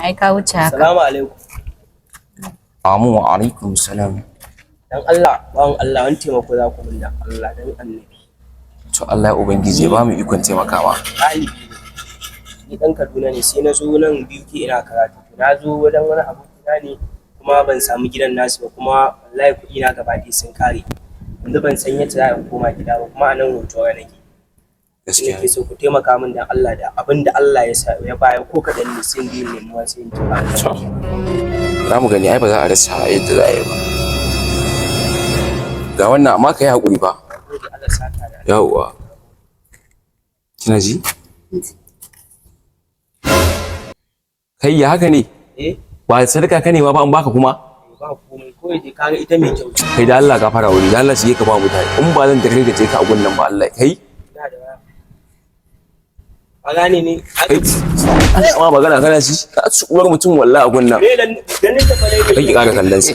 Ai ka wuce haka. Salamu alaikum. Amu wa alaikum salam. Dan Allah, bawan Allah, wani taimako za ku mun dan Allah dan Annabi. To Allah ya ubangiji ya ba mu ikon taimakawa. Ɗalibi ne. Ni ɗan Kaduna ne, sai na zo nan biyu ke ina karatu. To na zo wajen wani abokina ne kuma ban samu gidan nasu ba, kuma wallahi kuɗi na gaba ɗaya sun kare. Yanzu ban san yadda za in koma gida ba, kuma a nan Hotoro nake. Gaskiya. Nake so ku taimaka min dan Allah da abin da Allah ya sa ya bayar, ko kaɗan ne, sai in biyu nemi wasu in ci ba. To za mu gani, ai ba za a rasa yadda za a yi ba. Ga wannan, amma ka yi haƙuri ba. Allah saka da Yawwa. Kina ji? Kai, ya haka ne? Eh. Ba sadaka ka nema ba, an baka kuma? Ba komai, ko yaje kaga ita mai kyau ce. Kai, da Allah ka fara wuri, da Allah shige ka ba mutane. In ba zan da kai ka a gunnan ba, Allah kai. Ina da waya. Ka gane ne? Kai, Allah ma magana kana shi ka ci uwar mutum wallahi a gunnan. Me dan ganin ta fa ne? Kai, ki ƙara kallon sa.